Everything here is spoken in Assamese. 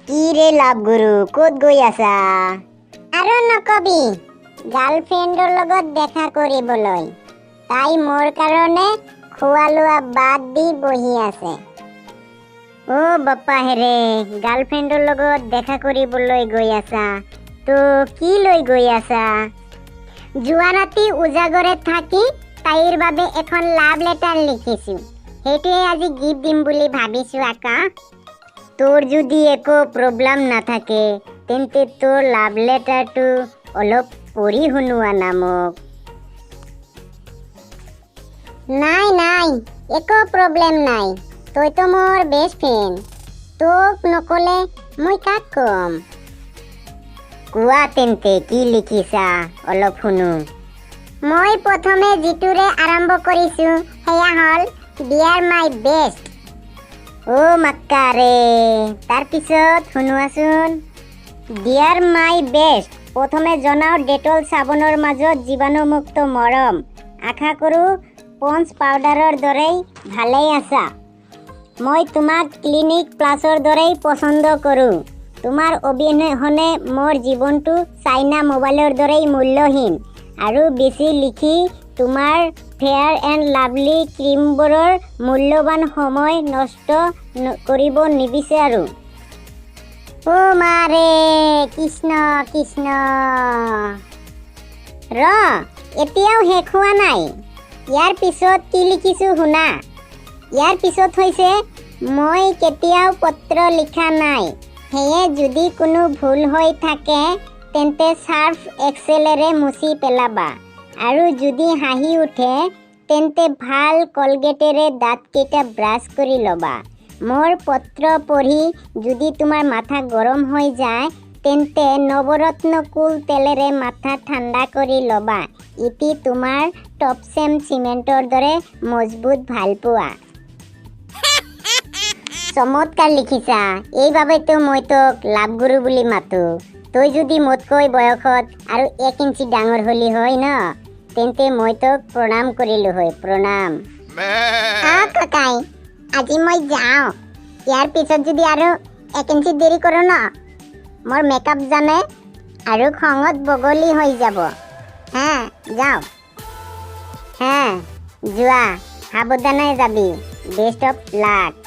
কি ৰে লাভগুৰু, ক'ত গৈ আছা? আৰু নকবি, গাৰ্লফ্ৰেণ্ডৰ লগত দেখা কৰিবলৈ। তাই মোৰ কাৰণে খোৱা লোৱা বাদ দি বহি আছে। অ' বাপ্পা হেৰে, গাৰ্লফ্ৰেণ্ডৰ লগত দেখা কৰিবলৈ গৈ আছা? তো কি লৈ গৈ আছা? যোৱা ৰাতি উজাগৰে থাকি তাইৰ বাবে এখন লাভ লেটাৰ লিখিছো, সেইটোৱে আজি গিফ্ট দিম বুলি ভাবিছো। আকা, তোৰ যদি একো প্ৰব্লেম নাথাকে, তেন্তে তোৰ লাভ লেটাৰটো অলপ পঢ়ি শুনোৱা না মোক। নাই নাই, একো প্ৰব্লেম নাই। তইতো মোৰ বেষ্ট ফ্ৰেণ্ড, তোক নক'লে মই কাক ক'ম? কোৱা তেন্তে, কি লিখিছা অলপ শুনো। মই প্ৰথমে যিটোৰে আৰম্ভ কৰিছো সেয়া হ'ল ডিয়াৰ মাই বেষ্ট। অ' মাক্কা ৰে, তাৰপিছত শুনোৱাচোন। ডিয়াৰ মাই বেষ্ট, প্ৰথমে জনাওঁ ডেটল চাবোনৰ মাজত জীৱাণুমুক্ত মৰম। আশা কৰোঁ পঞ্চ পাউডাৰৰ দৰেই ভালেই আছা। মই তোমাক ক্লিনিক প্লাছৰ দৰেই পচন্দ কৰোঁ। তোমাৰ অবিহনে মোৰ জীৱনটো চাইনা মোবাইলৰ দৰেই মূল্যহীন। আৰু বেছি লিখি তোমাৰ ফেয়াৰ এণ্ড লাভলি ক্ৰীমবোৰৰ মূল্যৱান সময় নষ্ট কৰিব নিবিচাৰোঁ। অ' মাৰে, কৃষ্ণ কৃষ্ণ! ৰ, এতিয়াও শেষ হোৱা নাই। ইয়াৰ পিছত কি লিখিছোঁ শুনা। ইয়াৰ পিছত হৈছে, মই কেতিয়াও পত্ৰ লিখা নাই, সেয়ে যদি কোনো ভুল হৈ থাকে তেন্তে চাৰ্ফ এক্সেলেৰে মুচি পেলাবা, আৰু যদি হাঁহি উঠে তেন্তে ভাল কলগেটেৰে দাঁতকেইটা ব্ৰাছ কৰি ল'বা। মোৰ পত্ৰ পঢ়ি যদি তোমাৰ মাথা গৰম হৈ যায়, তেন্তে নৱৰত্ন কুল তেলেৰে মাথা ঠাণ্ডা কৰি ল'বা। ইতি তোমাৰ টপচেম চিমেণ্টৰ দৰে মজবুত ভালপোৱা। চমৎকাৰ লিখিছা, এইবাবেতো মই তোক লাভগুৰু বুলি মাতো। তই যদি মোতকৈ বয়সত আৰু 1 ইঞ্চি ডাঙৰ হলি হয় ন, তেন্তে মই তোক প্ৰণাম কৰিলো হয়, প্ৰণাম। অ ককাই, আজি মই যাওঁ। ইয়াৰ পিছত যদি আৰু 1 ইঞ্চি দেৰি কৰোঁ ন, মোৰ মেকআপ জানে আৰু খঙত বগলী হৈ যাব। হা, যাওঁ। হা, যোৱা, সাৱধানে যাবি। Best of luck.